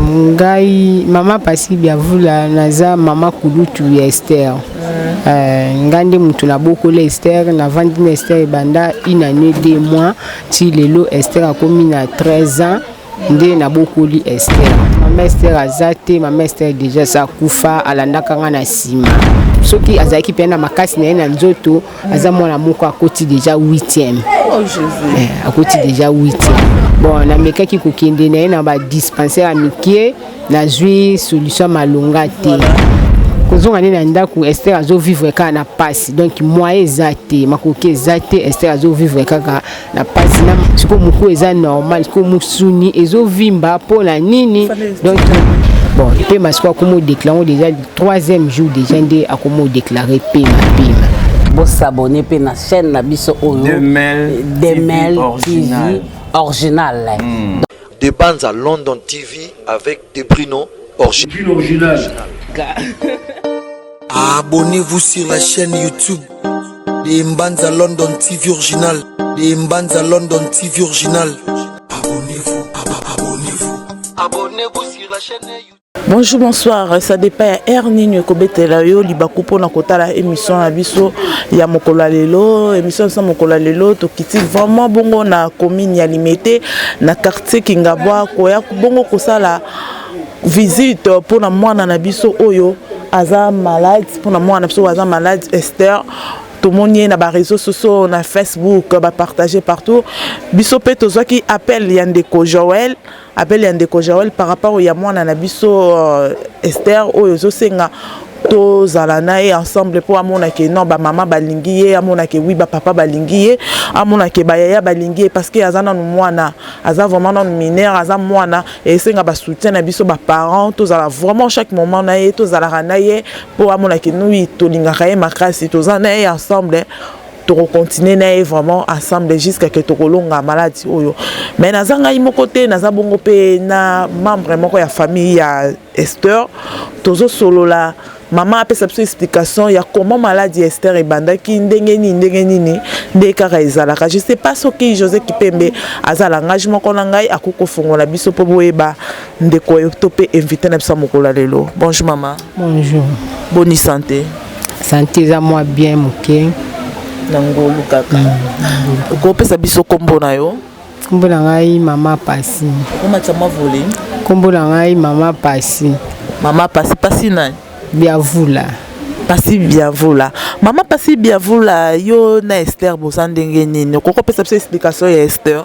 Ngai mama Pasi Biavula, naza mama kulutu ya Esther. Ngai nde motu nabokoli Esther, navandi na Esther ebanda une année 2 mois ti lelo Esther akomi na 13 ans. Nde nabokoli Esther. Mama Esther aza te. Mama Esther déjà sa akufa, alandaka nga na nsima. Soki azalaki mpe na makasi na ye na nzoto, aza mwana moko akoti déjà 8e. Oh Jésus. Akoti déjà 8e. Bon, namekaki kokende na ye na badispensaire ya mike, nazwi solution malonga te. Kozonga nde na ndako, Esther azovivre kaka na pasi. Donc moyen eza te, makoki eza te. Esther azovivre kaka na pasi na sikoyo moku eza normal, sikoyo mosuni ezovimba mpo na nini? Donc bon, pema sikoyo akoma odéclare déjà troisième jour déjà nde akoma odéclare pema pema. Bosabonner mpe na chaîne na biso oyo. Demel. Demel. TV Original. TV Original. De Banza London TV avec De Bruno Original. Original. Abonnez-vous sur la chaîne YouTube de Mbanza London TV Original. De Mbanza London TV Original. Abonnez-vous, abonnez-vous. Abonnez-vous sur la chaîne YouTube. Bonjour, bonsoir, ça dépend ya heure nini ekobetela yo libaku mpona kotala émission na biso ya mokolo ya lelo. Émission na biso ya mokolo ya lelo, tokiti vraiment bongo na commune ya Limete, na quartier Kingabwa, koya bongo kosala visite mpona mwana na biso oyo aza malade, mpona mwana na biso oyo aza malade, Esther. Tomoni ye na baréseaux sociaux, na Facebook, bapartage partout. Biso mpe tozwaki appel ya ndeko Joel, appel ya ndeko Joel par rapport ya mwana na biso Esther oyo ezosenga tozala na ye ensemble mpo amona ke non, bamama balingi ye, amona ke oui, bapapa balingi ye, amona ke bayaya balingi ye, parce que aza nanu mwana, aza vraiment nanu mineur, aza mwana. Esenga basoutien na biso baparent, tozala vraiment chaque moment na ye, tozalaka na ye mpo amona ke oui, tolingaka ye makasi, toza na ye ensemble, tokocontinue na ye vraiment ensemble jusqu'à ke tokolonga maladie oyo. Mais naza ngai moko te, naza bongo mpe na membre moko ya famille ya Esther. Tozosolola, mama apesa biso explication ya comment maladie ya Esther ebandaki, ndenge nini, ndenge nini nde kaka ezalaka. Je sais pas soki José Kipembe aza langage moko na ngai, akoki kofongola biso mpo boyeba ndeko oyo to mpe invité na biso ya mokolo ya lelo. Bonjour mama. Bonjour. Boni santé? Santé eza mwa bien moke. Na ngolu kaka. Okopesa biso nkombo na yo? Nkombo na ngai mama Pasi. Okomatisa mwa volume. Nkombo na ngai mama Pasi. Mama Pasi, Pasi nani? Biavula. Pasi Biavula. Mama Pasi Biavula, yo na Esther boza ndenge nini? Okoki kopesa biso explication ya Esther?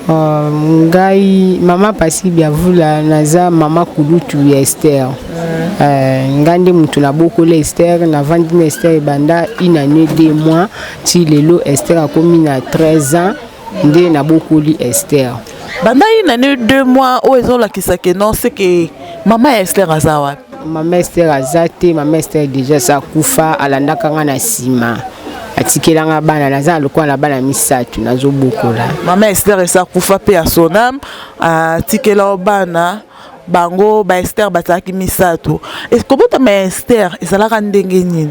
Ngai mama Pasi Biavula, naza mama kulutu ya Esther. Ngai nde motu nabokoli Esther, navandi na Esther ebanda une année 2 mois ti lelo Esther akomi na 13 ans. Nde nabokoli Esther. Banda une année 2 mois, oyo ezolakisa ke non, c'est que mama ya Esther aza wapi? Mama Esther aza te. Mama Esther déjà sa akufa, alandaka nga na nsima, atikelanga bana. Naza na lokola na bana misato nazobokola. Mama Esther esi akufa mpe ya sonam, atikela bana bango baester bazalaki misato. Kobotama ya Ester ezalaka ndenge nini?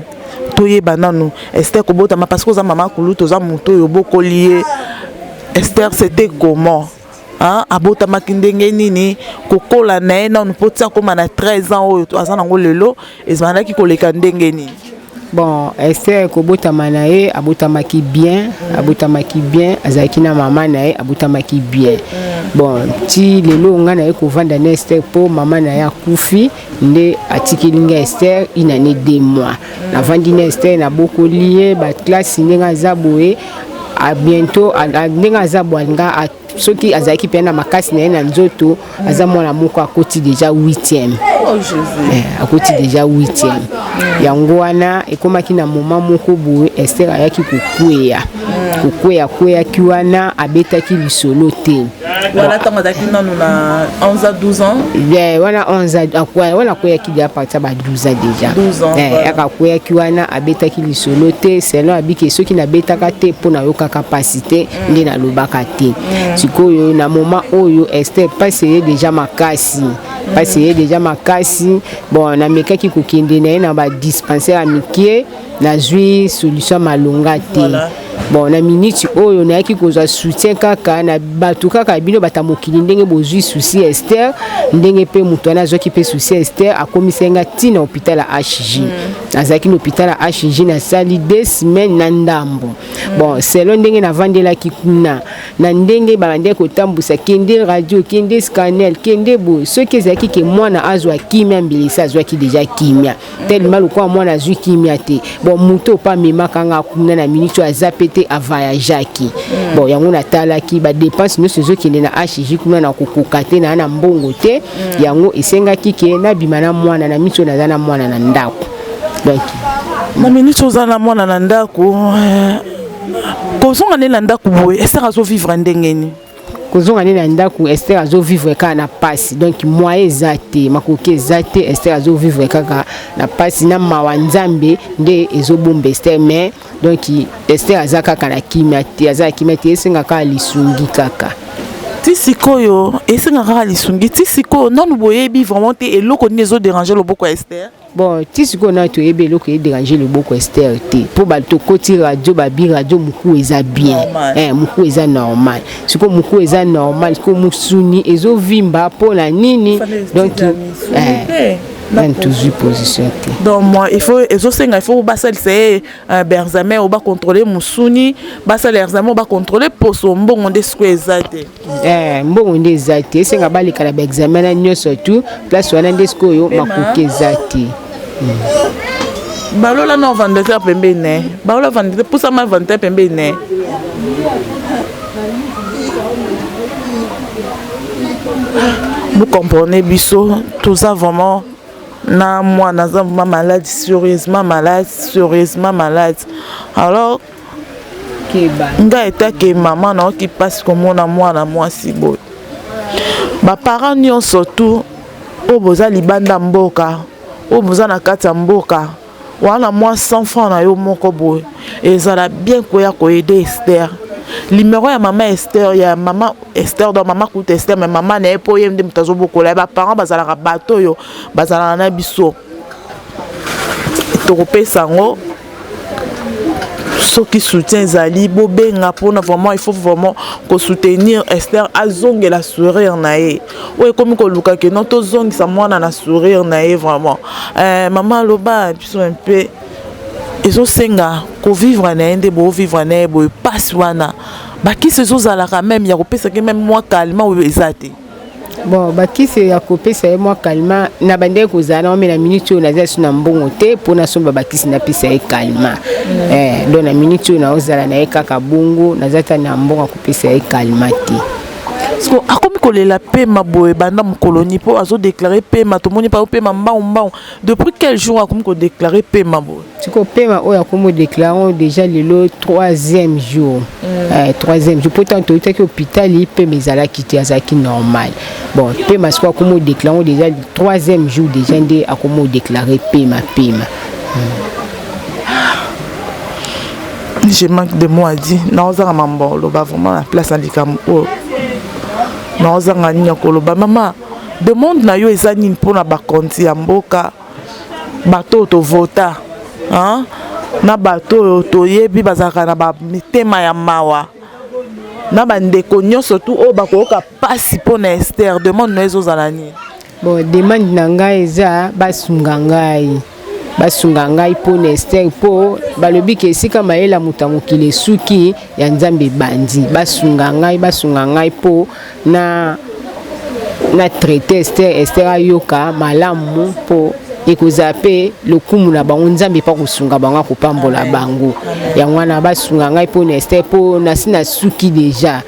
Toyeba nanu Ester kobotama, parce que oza mama kulutu, oza moto oyo obokoli ye. Ester, c'était comment, hein? Abotamaki ndenge nini? Kokola na ye nanu mpo ti akóma na 13 ans oyo aza nango lelo, ezalaki koleka ndenge nini? Bon, Esther, kobotama na ye, abotamaki bien, abotamaki bien, azalaki na mama na ye, abotamaki bien. Bon, ti lelo ngai na ye kovanda na Esther mpo mama na ye akufi, nde atikeli ngai Esther une année 2 mois. Navandi na Esther, nabokoli ye baklasse ndenge aza boye. A bientôt ndenge aza boye, alinga soki azalaki mpe na makasi na ye na nzoto, aza mwana moko akoti déjà 8e. Oh Jésus. Akoti déjà 8e. Yango wana ekomaki na moment moko boye, Ester ayaki kokweya, kokweya, kweyaki wana, abetaki lisolo te. Wana ntango azalaki nanu na 11 à 12 ans? Bien, wana 11 ans, wana akweyaki déjà partir ya ba 12 ans déjà. 12 ans, voilà. Aka akweyaki wana, abetaki lisolo te. Selon abiki, soki nabetaka te mpo nayokaka mpasi te, nde nalobaka te. Sikoyo na moment oyo Ester mpasi eye déjà makasi, mpasi eye déjà makasi. Bon, namekaki kokende na ye na badispensaire ya mike, nazwi solution malonga te. Bon, na minute oyo nayaki kozwa soutien kaka na bato kaka bino bata mokili, ndenge bozwi souci ya Esther, ndenge mpe moto wana azwaki mpe souci ya Esther, akomisaki nga ntina hôpital ya HG. Nazalaki na hôpital ya HG, nasali 2 semaines na ndambo. Bon, selon ndenge navandelaki kuna, na ndenge babandaki kotambusa, kende radio, kende scanner, kende boye, soki ezalaki ke mwana azwa kimia, mbilisa azwaki déjà kimia. Tellement lokola mwana azwi kimia te, bon, moto opa amemaka nga kuna, na minute oyo aza pe te, avoyageaki. Bon, yango natalaki badépenses nyonso ezokende na HG kuna, na kokoka te, naa na mbongo te. Yango esengaki ke nabima na mwana. Na minute oyo naza na mwana na ndako, donc Na minute oza na mwana na ndako, kozonga nde na ndako boye, Ester azovivre ndenge nini? Kozonga nde na ndako, Ester azovivre kaka na pasi. Donc moyen eza te, makoki eza te. Ester azovivre kaka na pasi na mawa. Nzambe nde ezobomba Ester, mais donc Ester aza kaka na kimia te, aza na kimia te. Esenga kaka lisungi kaka. Ti sikoyo esenga kaka lisungi. Ti sikoyo nanu boyebi vraiment te eloko nini ezodéranger loboko ya Ester? Bon, ti sikoyo na toyebi eloko edéranger loboko Ester te, mpo bato tokoti radio, babi radio moku eza bien. Normal. Moku eza normal. Sikoyo moku eza normal, sikoyo mosuni ezovimba mpo na nini? Donc nani tozwi position te. Donc moi, il faut ezosenga, il faut basalisa ye baexamen oyo bacontrôle mosuni, basala examen oyo bacontrôle poso. Mbongo nde sikoyo eza te. Mbongo nde eza te. Esenga baleka na baexamen na nyonso tu place wana nde sikoyo makoki eza te. Balola na ventilateur pembeni ne, balola ventilateur, pusama ventilateur pembeni ne. Vous comprenez, biso toza vraiment na mwana aza vraiment malade, sérieusement malade, sérieusement malade. Alors keba. Ngai etake mama, naoki mpasi komona mwana mwasi boye. Baparent nyonso tu oyo boza libanda mboka, oyo boza na kati ya mboka wana, mwa 100 franc na yo moko boye ezala bien koya koaider Ester. Numéro ya mama Ester, ya mama Ester, donc mama kuta Ester, mais mama na ye, mpo ye nde moto azobokola ye. Baparent bazalaka bato oyo bazalaka na biso. Tokopesa yango soki soutien ezali, bobenga mpona vraiment, il faut vraiment kosoutenir Ester, azongela sourire na ye oyo ekomi koluka ke non, tozongisa mwana na sourire na ye vraiment. Mama aloba biso mpe ezosenga kovivre na ye nde boovivre na ye boye, mpasi wana, bakisi ezozalaka même ya kopesaki même mwa calmant oyo eza te. Bon, bakisi ya kopesa ye mwa calmant na bandeki kozala na ome. Na minute oyo naza su na mbongo te mpo nasomba bakisi napesa ye calmant. Donc na minute oyo naozala na ye kaka bongo, naza ta na mbongo ya kopesa ye calmant te. Parce que akomi kolela pema boye banda mokolo ni mpo azodéclarer pema? Tomoni mpe pema mbangu mbangu. Depuis quel jour akomi kodéclarer pema boye? Sikoyo pema oyo akomi odéclarer déjà lelo troisième jour. Troisième jour, po ntango toyutaki hôpital, pema ezalaki te, azalaki normal. Bon, pema sikoyo akomi odéclarer déjà troisième jour déjà nde akomi odéclarer pema pema. Je manque de mots à dire. Naozanga mambo oloba vraiment na place na likambo oyo. Naozanga nini ya koloba. Mama, demande na yo eza nini mpona bakonzi ya mboka, bato oyo tovota, hein? Na bato oyo toyebi bazalaka na bamitema ya mawa, na bandeko nyonso tu oyo bakoyoka mpasi mpo na Ester, demande na yo ezozala nini? Bon, demande na ngai eza basunga ngai, basunga ngai mpo na Ester, mpo balobi ke esika mayela moto ya mokili esuki, ya Nzambe ebandi. Basunga ngai, basunga ngai mpo na traiter Ester, Ester ayoka malamu, mpo ekozala mpe lokumu na bango. Nzambe mpa kosunga bango, akopambola bango. Yango wana basunga ngai mpo na Ester, mpo nasi nasuki déjà,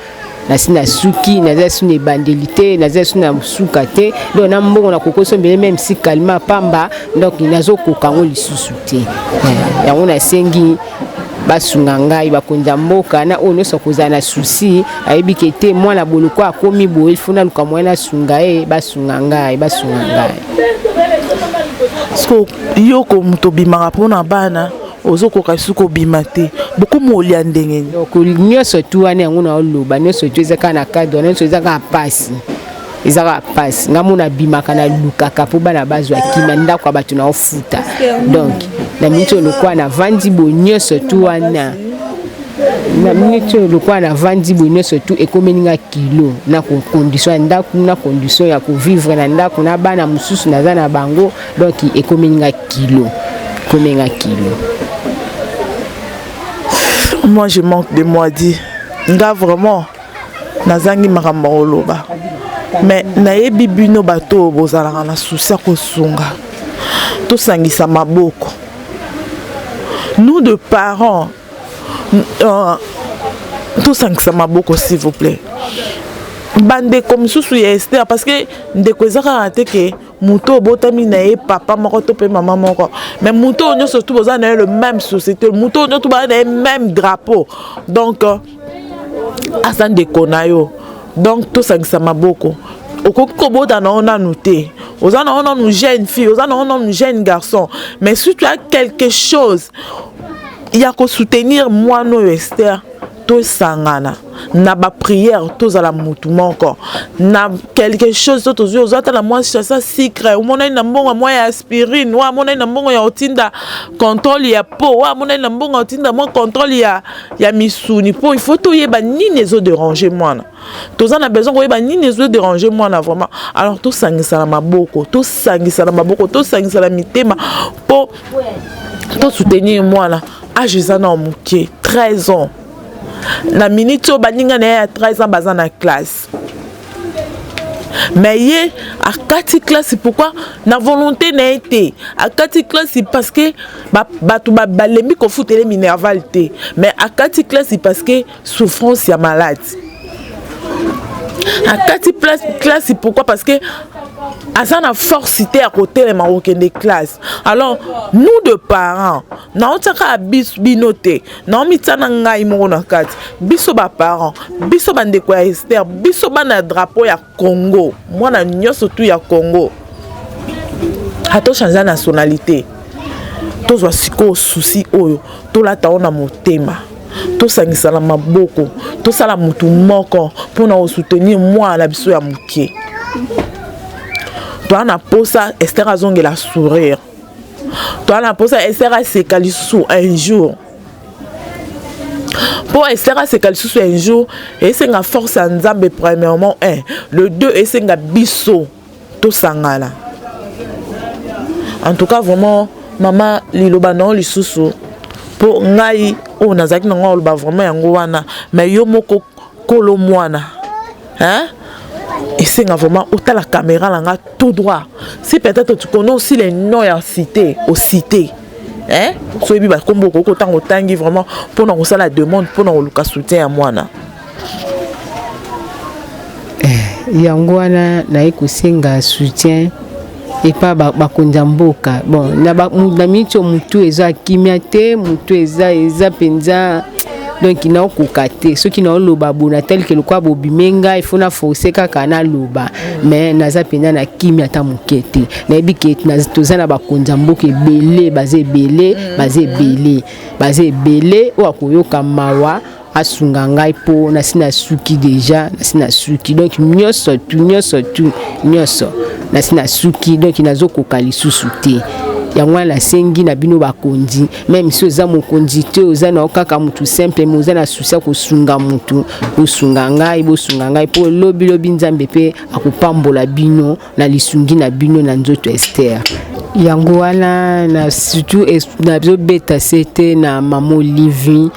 nasi nasuki, naza su na ebandeli te, naza su na suka te. Donc na mbongo nakoki osombele même si calmant pamba, donc nazokoka yango lisusu te. Yango nasengi basunga ngai, bakonzi ya mboka na oyo nyonso akozala na souci, ayebi ke te mwana boloko akomi boye, il faut naluka moyen nasunga ye. Basunga ngai, basunga ngai. Parce yo ko moto obimaka mpona bana, ozokoka lisusu kobima te, bokomi olia ndenge nini? Donc nyonso tu wana, yango na oloba, nyonso tu eza kaka na cadre wana, nyonso eza kaka pasi, eza kaka pasi. Nga mona abimaka, nalukaka mpo bana bazwa kima. Ndako ya bato naofuta, donc na miniti oyo lokola navandi boye, nyonso tu wana. Na minute oyo, lokola navandi boye, nyonso tu ekomeli nga kilo, na condition ya ndako, na condition ya kovivre na ndako na bana mosusu naza na bango. Donc ekomeli nga kilo, ekomeli nga kilo. Moi, je manque de mots à dire. Nga vraiment nazangi makambo ya koloba, mais nayebi bino bato oyo bozalaka na souci ya kosunga. Tosangisa maboko, nous de parents, tosangisa maboko, s'il vous plaît. Bandeko mosusu ya Ester, parce que ndeko eza kaka te ke moto obotami na ye papa moko to mpe mama moko, mais moto oyo nyonso tu boza na ye le même société, moto oyo nyonso baza na ye même drapeau, donc aza ndeko na yo. Donc tosangisa maboko. Okoki kobota na yo nanu te, oza na yo nanu jeune fille, oza na yo nanu jeune garçon, mais si tu as quelque chose ya kosoutenir mwana oyo Ester, tosangana na baprière, tozala mutu moko na quelque chose to tozwi. Ozwa ata na mwa sachet sucre, omonani na mbongo mwa ya aspirine, wa amonani na mbongo ya kotinda contrôle ya po, wa amonani na mbongo ya kotinda mwa contrôle ya misuni, mpo il faut toyeba nini ezodéranger mwana. Toza na besoin koyeba nini ezodéranger mwana vraiment. Alors tosangisa na maboko, tosangisa na maboko, tosangisa na mitema mpo tosoutenir mwana. Âge eza na moke, 13 ans. Na minute oyo, baninga na ye ya 13 ans baza na classe, mais ye akati classe. Pourquoi? Na volonté na ye te. Akati classe parce que bato balembi kofutele minerval te, mais akati classe parce que souffrance ya malade. Akati classe pourquoi? Parce que aza na force te ya kotelema kokende classe. Alors nous de parents, naotiaka bino te, naomitia na ngai moko na kati, biso baparent, biso bandeko ya Ester, biso bana ya drapeau ya Congo, mwana nyonso tu ya Congo atochange nationalité, tozwa sikoyo souci oyo, tolata o na motema, tosangisa na maboko, tosala motu moko mpona kosoutenir mwana na biso ya moke. Toza na posa Ester azongela sourire, toza na posa Ester aseka lisusu un jour. Mpo Ester aseka lisusu un jour, esenga force ya Nzambe premièrement un, le deux, esenga biso tosangana. En tout cas vraiment, mama, liloba na yo lisusu, mpo ngai oyo nazalaki nango oloba vraiment yango wana, mais yo moko kolo mwana, hein? Esenga vraiment otala caméra na nga tout droit. Si peut-être tu connais aussi les noms ya cité, ocité, hein? So oyebi bakombo, okoki kotanga, otangi vraiment mpona kosala demande, mpona koluka soutien ya mwana. Yango wana naye kosenga soutien epa bakonzi ya mboka. Bon, na miniti oyo, motu eza kimia te, motu eza mpenza, donc naokoka te. Soki naoloba boye, natalike lokola bobime ngai, faut na force kaka naloba, mais naza mpenza na kimia ata moke te. Nayebi ke toza na bakonzi ya mboka ebele, baza ebele, baza ebele, baza ebele. Oyo akoyoka mawa, asunga ngai, mpo nasi nasuki déjà, nasi nasuki. Donc nyonso tu, nyonso tu, nyonso nasi nasuki, donc nazokoka lisusu te. Yango wana nasengi na bino bakonzi, même si oza mokonzi te, oza na kaka motu simple, mais oza na souci ya kosunga motu, bosunga ngai, bosunga ngai, mpo lobilobi Nzambe mpe akopambola bino na lisungi na bino na nzoto Ester. Yango wana na surtout nazobeta se te na mama Olivi.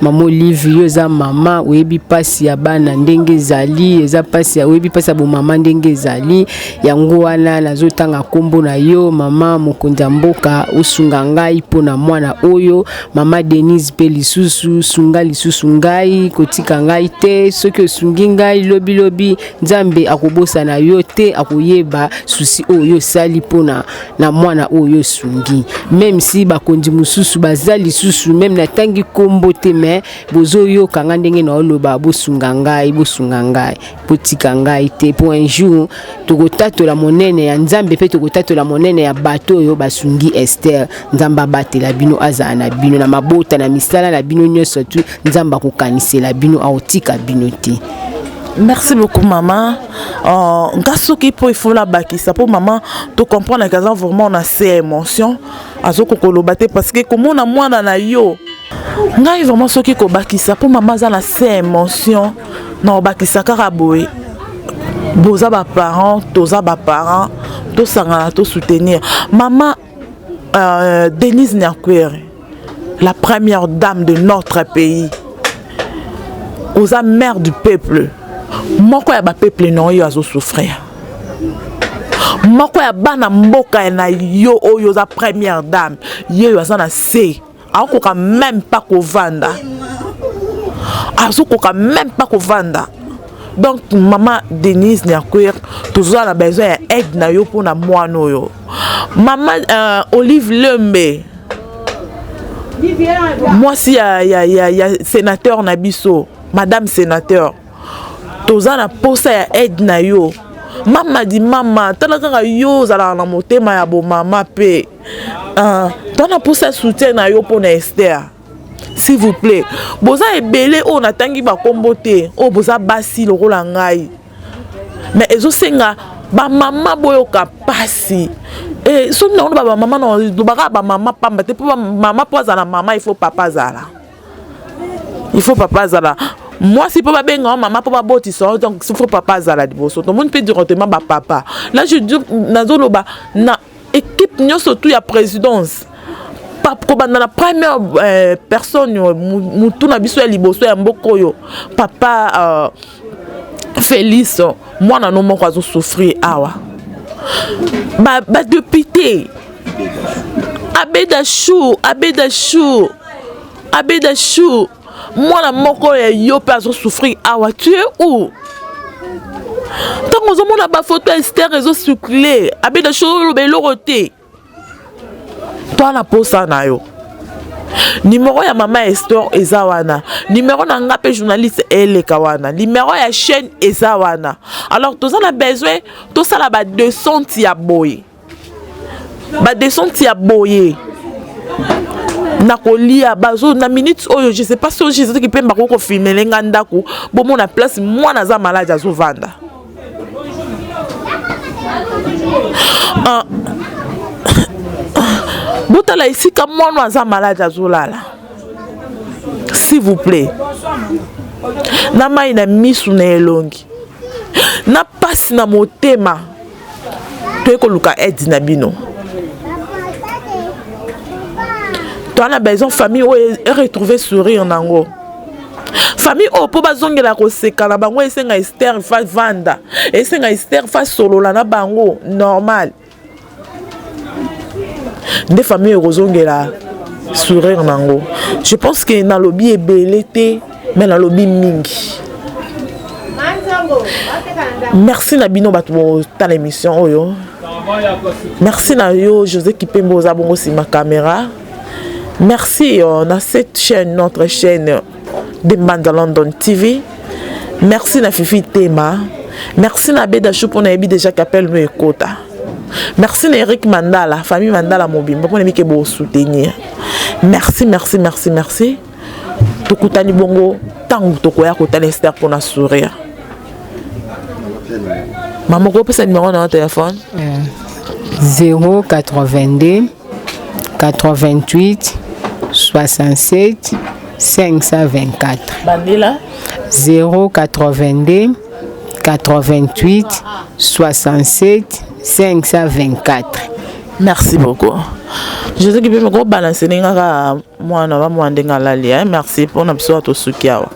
Mama Olivi, yo eza mama, oyebi mpasi ya bana ndenge ezali, eza mpasi, oyebi mpasi ya bomama ndenge ezali. Yango wana nazotanga nkombo na yo, mama mokonzi ya mboka, osunga ngai mpona mwana oyo. Mama Denise mpe lisusu, sunga lisusu ngai, kotika ngai te. Soki osungi ngai, lobilobi Nzambe akobosana yo te, akoyeba souci oyo osali mpona na mwana oyo osungi. Même si bakonzi mosusu baza lisusu, même natangi nkombo te, mais bozoyoka nga ndenge naoloba, bosunga ngai, bosunga ngai, botika ngai te, mpo un jour tokotatola monene ya Nzambe mpe tokotatola monene ya bato oyo basungi Ester. Nzambe abatela bino, azala na bino na mabota, na misala na bino nyonso tu. Nzambe akokanisela bino, akotika bino te. Merci beaucoup, mama. Nga soki mpo il faut nabakisa, mpo mama tocomprendre ke aza vraiment na se émotion, azokoka koloba te, parce que komona mwana na yo Ngai vraiment soki kobakisa mpo mama aza na se émotion na kobakisa kaka boye, boza baparent, toza baparent, tosangana tosoutenir mama Denise Nyakwere, la première dame de notre pays. Oza mère du peuple, moko ya bapeuple na oyo azosouffrir, moko ya bana mboka na yo oyo oza première dame, ye oyo aza na se, akokoka même pas kovanda, azokoka même pas kovanda. Donc mama Denise Nyakwere, toza na besoin ya aide na yo mpona mwana oyo. Mama Olive Lembe, mwasi ya sénateur na biso, madame sénateur, toza na posa ya aide na yo. Mama di mama, tala kaka yo ozalaka na motema ya bomama mpe toza na posa ya soutien na yo mpona Ester, s'il vous plaît. Boza ebele oyo natangi bakombo te, oyo boza basi lokola ngai, mais ezosenga bamama boyoka pasi. E soki nango bamama lobaka bamama pamba te, mpo mama mpo azala mama, il faut papa azala, il faut papa azala. Mwasi mpo babenga mama mpo babotisa, donc il faut papa azala liboso. Tomoni mpe directement bapapa. Là je dis, nazoloba na équipe nyonso tu ya présidence, kobanda na première personne, mutu na biso ya liboso ya mboka oyo, papa Félix, mwana no moko azosouffrir awa. Badéputé ba Abeda Chou, Abeda Chou, Abeda Chou, mwana moko ya yo mpe azosouffrir awa. Tu es où ntango ozomona bafoto ya Ester ezocircule? Abeda Chou, oloba eloko te. To na posa na yo, nimero ya mama Ester eza wana, nimero na nga mpe journaliste eleka wana, nimero ya chaîne eza wana. Alors toza na besoin tosala badescente ya boye, badescente ya boye na kolia bazo na minute oyo. Je sais pas soki soki mpe bakoki kofilmele nga ndako, bomona place mwana aza malade azovanda. Botala esika mwana aza malade azolala, s'il vous plaît. Na mai na misu, na elongi, na pasi na motema, toye koluka aide na bino. Toza na besoin famille oyo eretrouve sourire nango, famille oyo mpo bazongela koseka na bango. Esenga Ester fa vanda, esenga Ester fa solola na bango normal, nde famille ekozongela sourire nango. Je pense que nalobi ebele te, mais nalobi mingi. Merci na bino bato botala émission oyo. Merci na yo José Kipembe, oza bongo nsima caméra. Merci na cette chaîne, notre chaîne de Mbanza London TV. Merci na Fifi Tema, merci na Beda Chou mpona yebi déjà kapel no ekota. Merci na Eric Mandala, famille Mandala mobimba, mpona yebi ke bosoutenir. Merci, merci, merci, merci. Tokutani bongo ntango tokoya kotala Ester mpona sourire. Mama, okopesa numéro na yo téléphone? 082 88 67 524. Bandela. 082 88 67 524. Merci beaucoup. José Kipembe, kobalanse ndenge kaka mwana bamwa ndenge alali. Merci mpona biso tosuki awa.